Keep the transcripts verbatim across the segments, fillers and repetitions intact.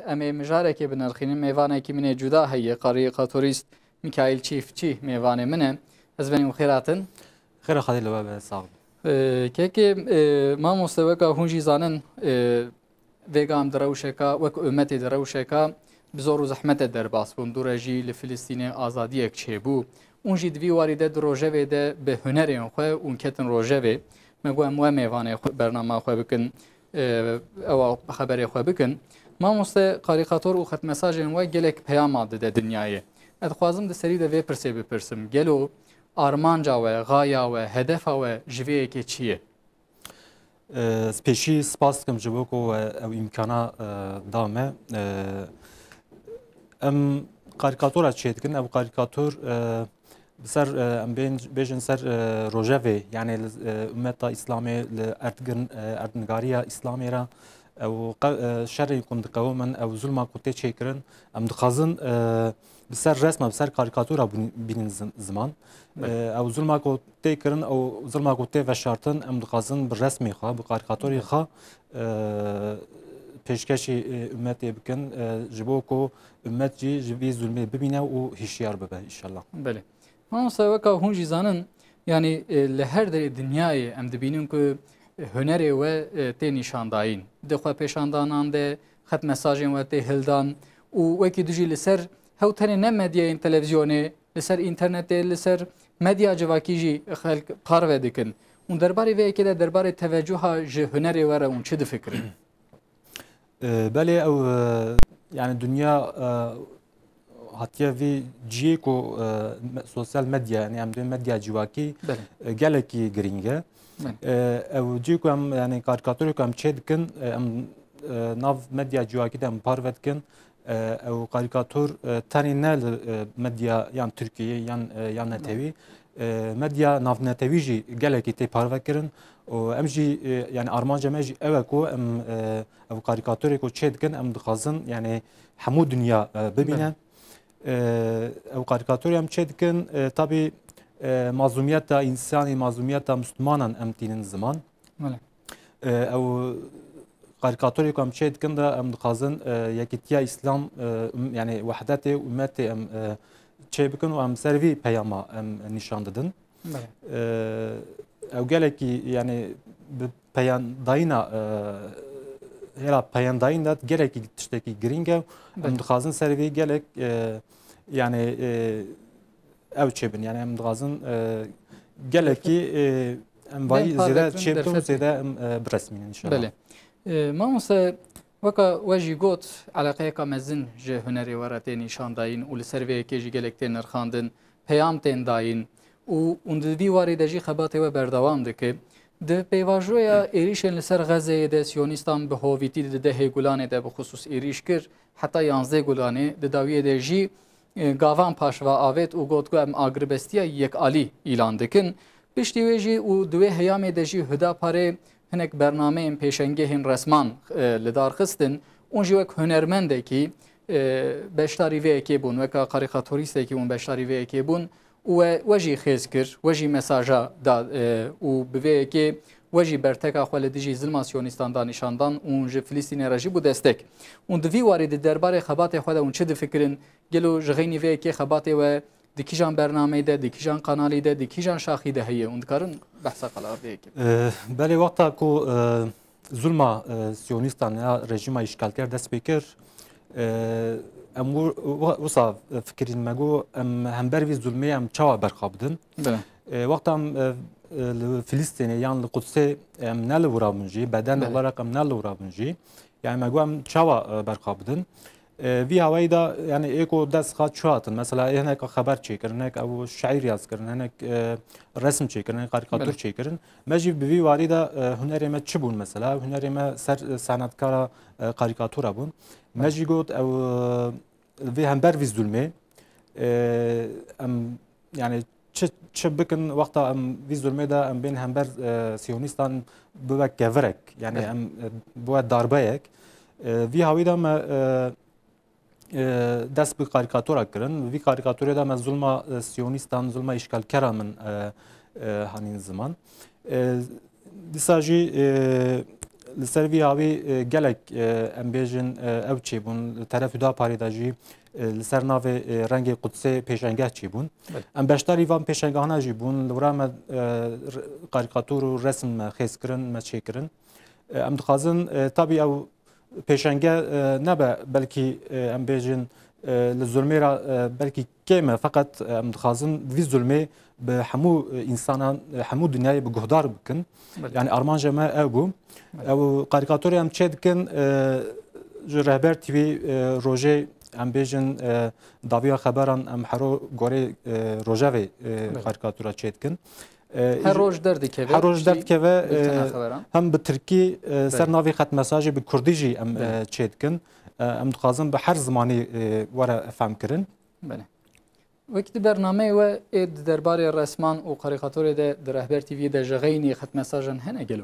Em ê mijarekê binirxînin. Mêvanekî min ê cuda heye, karîkatorîst Mikaîl Çîftçî mêvanê min e. Ez benî û xêr hatin. Xêra Xwedê li we be, sax be. Ee, kekê, e, mamoste, weka hûn jî zanin, e, vêga em di rewşeka, wek ummetê di rewşeka bi zor û zehmetê derbas bûn. Dûre jî li Filistînê azadiyek çêbû. Hûn jî di vî warî de di rojevê de bi hunerên xwe hûn ketin rojevê. Me got em we mêvanê xwe, bernama xwe bikin, e, ewa xeberê xwe bikin. Mamoste, karîkator û xetmesajên we gelek peyama dide dinyayê. Ez dixwazim di serî de vê pirsê bipirsim. Gelo armanca we, xaya we, hedefa we ji vê yekê çi ye? Ez pêşî spas dikim ji bo ku we ew îmkana, e, da me. E, em karîkatora çêdikin, ew karîkator, e, bi ser, e, em bên, bêjin ser, e, rojevê, yanî li, e, ummeta Îslamê, li erdgirn-, e, erdnigariya Îslamê re, ew qe-, e, şerên ku diqewimin, ew zulma ku tê çêkirin, em dixwazin, e, bi ser resma, bi ser karîkatora bûn-, bînin zim-, ziman. Belê. E, ew zulma ku tê kirin, ew zulma ku tê veşartin, em dixwazin bi resmê xwe, bi karîkatorê Belê. xwe, e, pêşkêşî, e, ummetê bikin, e, ji bo ku ummet jî ji vî zulmê bibîne û hişyar bibe, înşallah. Belê. Mamoste, weka hûn jî zanin, yanî, e, li her derê dinyayê em dibînin ku hunerê we, e, tê nîşandayîn. Di xwe pêşandanan de, xet mesajên we tê hildan û wekî du jî li ser hew tenê ne medyayên televîzyonê, li ser înternetê, li ser medya civakî jî xelk parve dikin. Hûn derbarê vê yekê de, derbarê tevecuha ji hunerê we re hûn çi difikirin? E, belê ew, e, yani dinya, e, hatiye vî cihê ku, e, me-, sosyal medya, yani em dê medya civakî, Belê. e, gelekî girîng e. Belê. E, ew cihê ku em, yani karîkatorê ku em çê dikin, e, em, e, nav medya civakî de em parve dikin. E, ew karîkator, e, tenê ne li, e, medya yan Tirkiyeyê yan, e, yan netewî, e, medya navnetewî jî gelekî tê parve kirin û em jî, e, yani armanca me jî ew e ku em, e, ew karîkatorê ku çê dikin, em dixwazin yani hemû dinya, e, bibîne. Belê. E, ew karîkatorê em çê dikin, e, tabî, e, mazlûmiyeta însanî, mazlûmiyeta Mislimanan em tînin ziman. Belê. E, ew karîkatorê ku em çê dikin de em dixwazin, e, yekîtiya Îslam, e, um-, yani wehdetê ummetê em, e, çê bikin û em ser vî peyama em nîşan didin. Belê. E, ew gelekî, yani bi peyandayîna, e, hêla peyandayîn de gelekî tiştekî girîng e. Em Belê. dixwazin ser vî gelek, e, yani, e, ew çêbin. Yani em dixwazin, e, gelekî, e, em vayî zêde çêbikin û zêde em, e, biresmînin înşallah. Belê. E, mamoste, weka we jî got, eleqeyeka mezin ji hunerê we re tê nîşan dayîn û li ser vê yekê jî gelek tê nirxandin, peyam tên dayîn û, û di vî warî de jî xebatê we berdewam dike. Di pêvajoya êrîşên li ser Xezeyê de Siyonîstan bi hovîtî di dehê Gulanê de bi xisûs êrîş kir, heta yanzdeh Gulanê, di dawiyê de jî, e, gavan paşva avêt û got ku em agiribestiya yekalî îlan dikin. Piştî wê jî û di wê heyamê de jî Hudaparê hinek bernameyên pêşengehên resman, e, li dar xistin. Hûn jî wek hunermendekî, e, beşdarî vê yekê bûn, weka karîkatorîstekî hûn beşdarî vê yekê bûn. û we, we jî xêz kir, we jî mesaja da, e, û bi vê yekê we jî berteka xwe li dijî zilma Siyonîstan da nîşan dan û ji Filistînê re jî bû destek. Û di vî warî di derbarê xebatê xwe de hûn çi difikirin? Gelo ji xeynî vê yekê xebatê we di kîjan bernameyê de, di kîjan kanalî de, di kîjan şaxî de heye? Hûn dikarin behsa qala vê yekê bikin? E, belê, wexta ku, e, zulma, e, Siyonîstan ya rejîma îşgalker dest pê kir, e, em wi-, wi-, wisa fikirîn me got, em hember vî zulmê em çawa berxwe bidin? Belê. E, wexta em, e, e, li Filistînê yan li Qudsê em ne li wira bûn jî, beden Belê. olarak em ne li wira bûn jî, yani me got em çawa, e, berxwe bidin? E, vî hawayî de, yani ê ku dest xwe çû hatin, mesela ê hinek xeber çêkirin, hinek ew şeîr yaz kirin, hinek, e, resim çêkirin, hinek karîkatur Belê. çêkirin. Me jî bi vî warî de, e, hunerê me çi bûn mesela? Hunerê me ser, e, senetkara, e, karîkatura bûn. Me Belê. jî got ew, e, vê hember vî zulmê, e, em, yani çi, çi bikin wexta em vî zulmê de em bên hember, e, Siyonîstan bibe kevirek, yani Belê. em, e, bibe darbeyek. E, vî hawî de me, e, e, dest bi karîkatura kirin. Vî karîkaturê de me zulma, e, Siyonîstan, zulma îşgalkera min, e, e, hanîn ziman. E, dîsa jî, e, Li ser vî awî, e, gelek, e, em bêjin, e, ew çêbûn. Li teref Hudaparê de jî, e, li ser navê, e, Rengê Qudsê pêşengeh çêbûn. Belê. Em beşdarî van pêşengahana jî bûn. Li wira me, e, r-, karîkatur û resim me xêz kirin, me çêkirin. E, em dixwazin, e, tabî ew pêşenge, e, nebe, belkî, e, em bêjin, e, li zulmê re, e, belkî kêm e, feqet, e, em dixwazin vî zulmê bi hemû, e, însanan, e, hemû dinyayê bi guhdar bikin. Belê. Yani armanca me ew bû. Belê. Ew karîkatorê em çê dikin, e, ji Rehber T V, e, rojê em bêjin, e, dawiya xeberan em hero gorê, e, rojevê, e, Belê. Karîkatura çê dikin. E, Her roj derdikeve, her roj jî derdikeve, bültena e, xeberan. Hem bi tirkî, e, ser Belê. Navê xetmesajê bi kurdî jî em, Belê. E, çê dikin. E, em dixwazin bi her zimanî, e, were fehm kirin. Belê. Wekî di bernameyê we ê di derbarê resman û karîkatorê de di Rehber T V de ji xeynî xetmesajan hene gelo?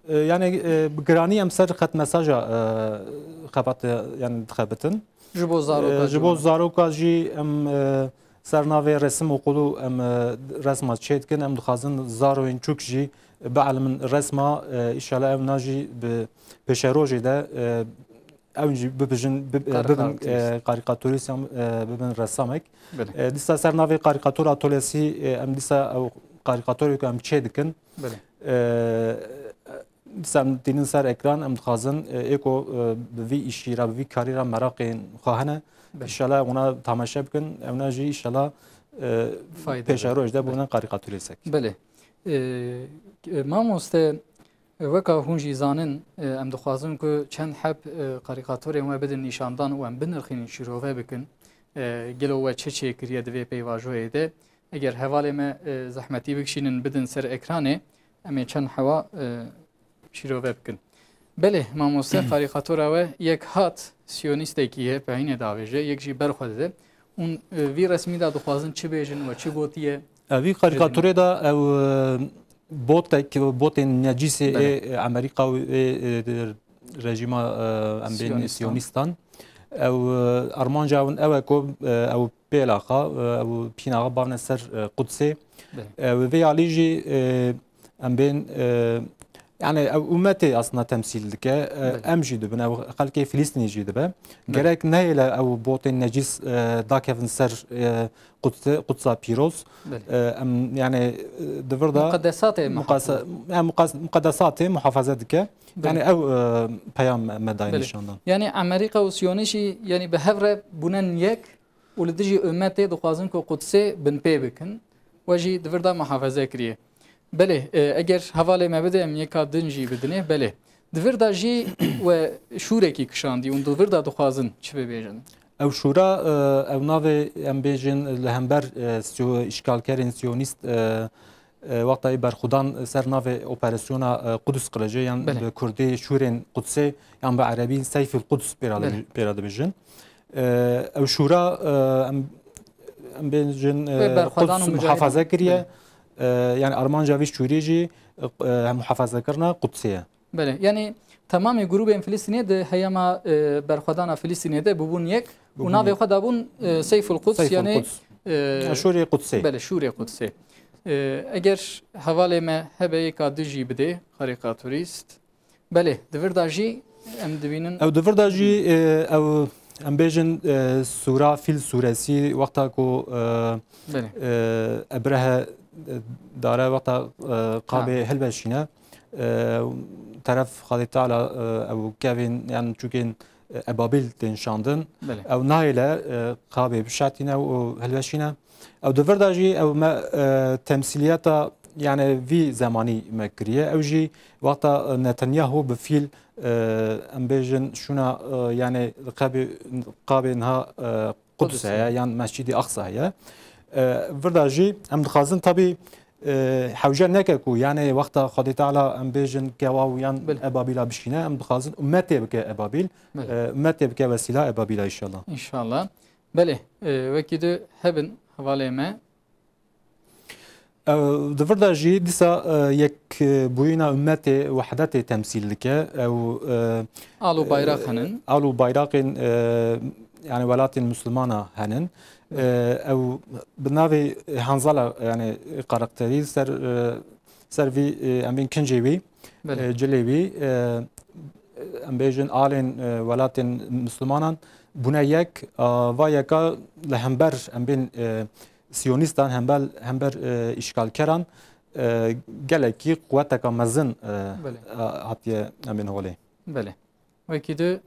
E, yani, e, bi giranî em ser xetmesaja, e, xebat, e, yani dixebitin. Ji bo zaroka E, ji bo ciwan. Zaroka jî em, e, ser navê resim û qulu em, e, resma çê dikin. Em dixwazin zaroyên çûk jî bielimin resma, e, îşallah ew na jî bi pêşerojê de, e, ew jî bibijin, bib-, e, bibin, Karikatûrîst. E, karîkatorîst yan, e, bibin resamek. Belê. E, dîsa ser navê karîkatora Tolesî, e, em dîsa ew karîkatorê ku em çê dikin. Belê. E, dîsa em tînin ser ekran, em dixwazin, e, ê ku, e, bi vî îşî re, bi vî karî re meraqên xwe hene. Belê. Îşallah wana tamaşe bikin, ewna jî îşallah, e, Fayde pêşeroj de bibin. Belê. Bûne karîkatorîstek. Belê. E, e, mamoste, E, weka hûn jî zanin, e, em dixwazin ku çend heb, e, karîkatorên we bidin nîşandan û em binirxînin, şîrove bikin. E, gelo we çi çêkiriye di vê peyvajoyê de? Eger hevalê me, e, zehmetî bikişînin bidin ser ekranê, em ê çend hewa, e, şîrove bikin. Belê, mamoste, karîkatora we yek hat siyonîstekî ye, pehînê davêje, yek jî berxwe dide. Hûn, e, vî resmî de dixwazin çi bêjin we çi gotiye? Evî karîkaturê de ew, e, botek, botên necîsê Belê. Ê, e, Amerîka û ê, e, rejîma, e, em bên Siyonistan. Siyonistan. Ew, e, armanca ew, ew e ku, e, ew pêlaxa, e, ew pînaxa bavne ser, e, Qudsê. Belê. E, wê vê alî jî, e, em bên, e, yani ew ummetê aslında temsîl dike. E, Belê. Em jî dibin, ew xelkê Filistînê jî dibe. Belê. Gerek nehêle ew botên necîs, e, dakevin ser, e, Quds-, Qudsa pîroz. Belê. E, em, yani, e, di vir de Muqedesatê muqasa-, muhafaza. Yani, muqas-, muqedesatê muhafaza dike. Belê. Yani, ew, e, peyam me, me daye Belê. Nîşandan. Yani, Amerîka û Siyonî jî, yani, bi hev re bûnen yek û li dijî ummetê dixwazin ku Qudsê binpê bikin. We jî di vir de muhafaza kiriye. Belê, e, eger hevalê me bide, em yeka din jî bidinê. Belê. Di vir de jî we şûrekî kişandî û di vir de dixwazin çi bibêjin? Ew şûra, e, ew navê, em bêjin, li hember, e, siyo-, îşgalkerên siyonîst, e, e, wexta berxwedan ser navê operasyona, e, Qudus Qilece, yan Belê. Bi kurdî şûrên Qudsê, yan bi erebî Seyful Quds pêra Belê. Dibi-, pêra dibêjin. E, ew şûra, e, em, em bêjin, e, Wê berxwedan û Quds mucahid muhafaze in. Kiriye. Belê. E, yani armanca vî şûrê jî, e, muhafazekirina Qudsê ye. Belê, yani temamê grûbên Filistînê di heyama, e, berxwedana Filistînê de bûbûn yek û Bûbûn navê yek. Xwe dabûn, e, Seyful Quds, Seyful yani, Quds. E, Ya, Şûrê Qudsê. Belê, Şûrê Qudsê. E, eger hevalê me hebe yeka dijî bidê, karîkaturîst. Belê, di vir de jî em dibînin. Ew di vir de jî, e, ew em bêjin, e, sûra Fîl sûresî wexta ku, e, Belê. E, Ebrehe, e, dare wexta, e, qabê Ha. Hilweşîne, e, teref Xwedê Teala, e, ew kevên, yan çûkên, e, Ebabil tên şandin. Belê. Ew nahêle, e, qabê bişetîne û hilweşîne. Ew di vir de jî ew me, e, temsîliyeta, yani vî zemanî me kiriye. Ew jî wexta Netanyahu bi fîl, e, em bêjin şûna, e, yani qabê, qabê niha, e, Quds Quds heye heye. Yan Mescîdê Aqsa heye. E, vir de jî em dixwazin tabî, e, hewce neke ku, yani wexta Xwedê Teala em bêjin kewa û yan Belê. Ebabîla bişîne, em dixwazin ummetê bike Ebabil, Belê. E, ummetê bike wesîla Ebabîla înşallah. Înşallah. Belê, e, wekî di hebin hevalê me. Ew, di vir de jî dîsa, e, yek, e, bûyîna ummetê, wehdetê temsîl dike. Ew, e, Al û bayraq e, henin. Al û bayraqên, e, yani welatên Muslimana henin. E, ew bi navê Hanzala, yani karakterî ser, e, ser vî, e, em bên kincê wî. Belê. E, cilê wî, e, em bêjin alên, e, welatên Mislimanan bûne yek, a, va yeka li hember em bên, e, Siyonîstan, hember, hember, e, îşgalkeran, e, gelekî quweteka mezin, e, Belê. e, hatiye em bên holê. Belê. Wekî di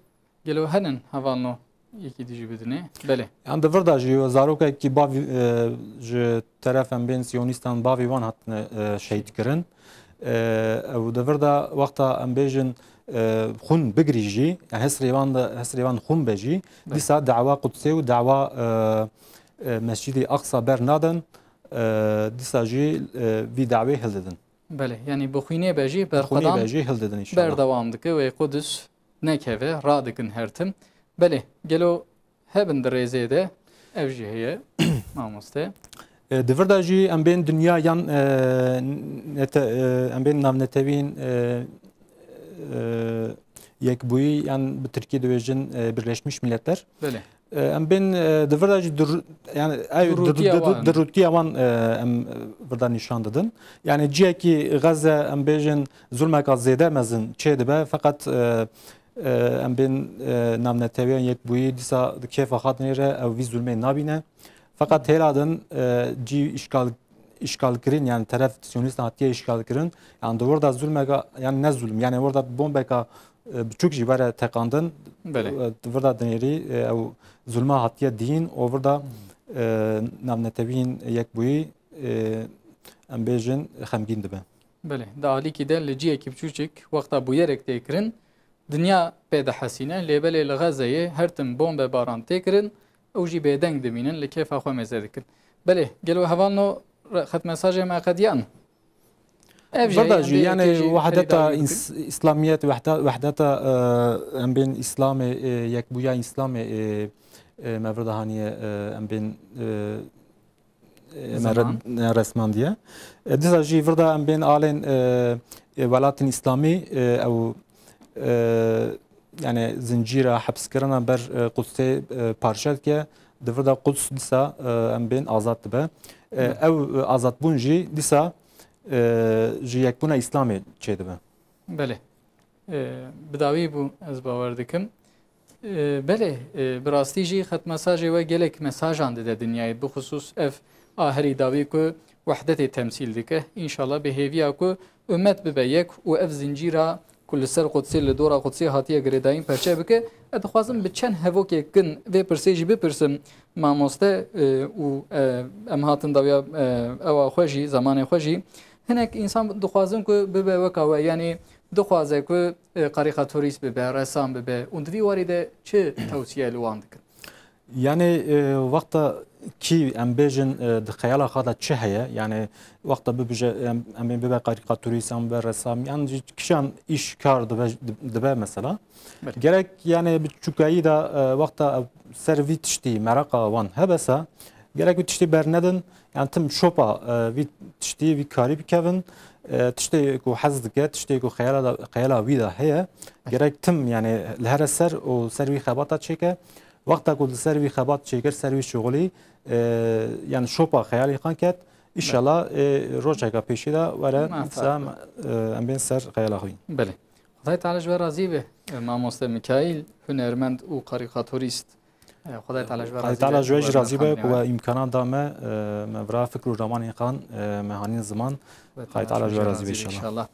gelo henin hevalno yekî dijî bidinê? Belê. Yan di vir de jî zarokekî bavî, e, ji teref em bên Siyonîstan bavî wan hatine, e, şehîd kirin. E, ew di vir de wexta em bêjin, e, xûn bigirî jî, yani hesrê wan de, hesrê wan xûn be jî, Belê. dîsa dawa Qudsê û dawa, e, e, Mescîdê Aqsa ber nadin, e, dîsa jî, e, vî dawê hildidin. Belê, yani bi xwînê be jî Bi xwînê berxwedan be jî hildidin inşallah. berdewam dike wê Qudus nekeve, radikin her tim. Belê, gelo hebin di rêzê de, ev jî heye, mamoste. E, di vir de jî em bên dinya yan, e, nete-, e, em bên navnetewîn, e, e, yekbûyî yan bi tirkî dibêjin, e, Birleşmiş Milletler. Belê. E, em bên, e, di vir de jî dur-, yani ev Durûtiya dur-, dur-, wan. durûtiya wan, e, em, e, vir de nîşan didin. Yani ciyekî Gazze em bêjin zulmeka zêde mezin çê dibe, feqet, e, e, em bên, e, navnetewiyan yekbûyî dîsa di kêfa xwe dinêre ew vî zulmê nabîne. Feqet hêla din, e, cî îşgal, îşgalkirin, yani teref Siyonîst hatiye îşgalkirin. Yani di wir de zulmeka, yani ne zulm, yani wir de bombeka, e, biçûk jî were teqandin. Belê. E, di vir de dinêrî, e, ew zulma hatiye dîn, û vir de, e, navnetewîn yekbûyî, e, em bêjin xemgîn dibe. Belê, di alîkî de li ciyekî biçûçik wexta bûyerek tê kirin, dinya pê dihesîne, lê belê li Xezeyê her tim bombe baran tê kirin, ew jî bêdeng dimînin, li kêfa xwe mêze dikin. Belê, gelo hevalno re-, xet mesajê me qediyan? Ev jî Berda heye, jî, em bê yani yekê jî wehdeta herî dawî bikin. ins-, îslamiyet, wehde-, wehdeta, e, em bên Îslamê, e, yekbûya Îslamê, e, e, me vir de haniye, e, em bên, e, e, me Zaman. re-, e, resmandiye. E, dîsa jî vir de em bên alên, e, e, welatên Îslamî, e, ew, e, yani zincîra hepskirina ber, e, Qudsê, e, parçe dike. Di vir de Quds dîsa, e, em bên azad dibe. E, Evet. ew, e, azadbûn jî dîsa, e, ji yekbûna Îslamê çêdibe. Belê. E, bi dawî bû, ez bawer dikim. E, belê, e, bi rastî jî xetmesajê we gelek mesajan dide dinyayê. Bixusûs ev a herî dawî ku wehdetê temsîl dike. Înşallah bi hêviya ku ummet bibe yek û ev zincîra ku li ser Qudsê, li dora Qudsê hatiye girêdayîn perçe bike. Ez dixwazim bi çend hevokê kin vê pirsê jî bipirsim, mamoste, e, û, e, em hatin dawiya, e, ewa xwe jî, zemanê xwe jî. Hinek însan dixwazin ku bibe weka we, yanî dixwaze ku, e, karîkatorîst bibe, resam bibe û di vî warî de çi tewsiye li wan dikin? Yani, e, wexta kî em bêjin, e, di xeyala xwe de çi heye? Yani wexta bibije, em, em ê bibe karîkatorîst, em bibe resam, yan jî kişan îş kar dibe, dibe mesela. Belê. Gerek yani bi çûkayî de, e, wexta ew ser vî tiştî meraqa wan hebese, gerek vî tiştî bernedin, yani tim şopa, e, vî tiştî, vî karî bikevin, e, tiştê ku hez dike, tiştê ku xeyala da, xeyala wî de heye, gerek tim yani li here ser û ser vî xebata çêke. Wexta ku li ser vî xebat çêkir, ser vî şixulî, e, yani şopa xeyalê xwe ket. Înşallah, e, rojeka pêşî de were Muvaffaq dîsa, be. e, em bên ser xeyala xwe. Belê. Xwedayê Teala ji we razî be, e, mamoste Mikaîl, hunermend û karîkatorîst. E, Xwedayê Teala ji we Xwedayê razî Teala be, ji we jî razî be, ku we îmkanan da me, e, me vira fikr û ramanên xan, e, me hanîn ziman. Xwedayê Teala ji we razî be, înşallah.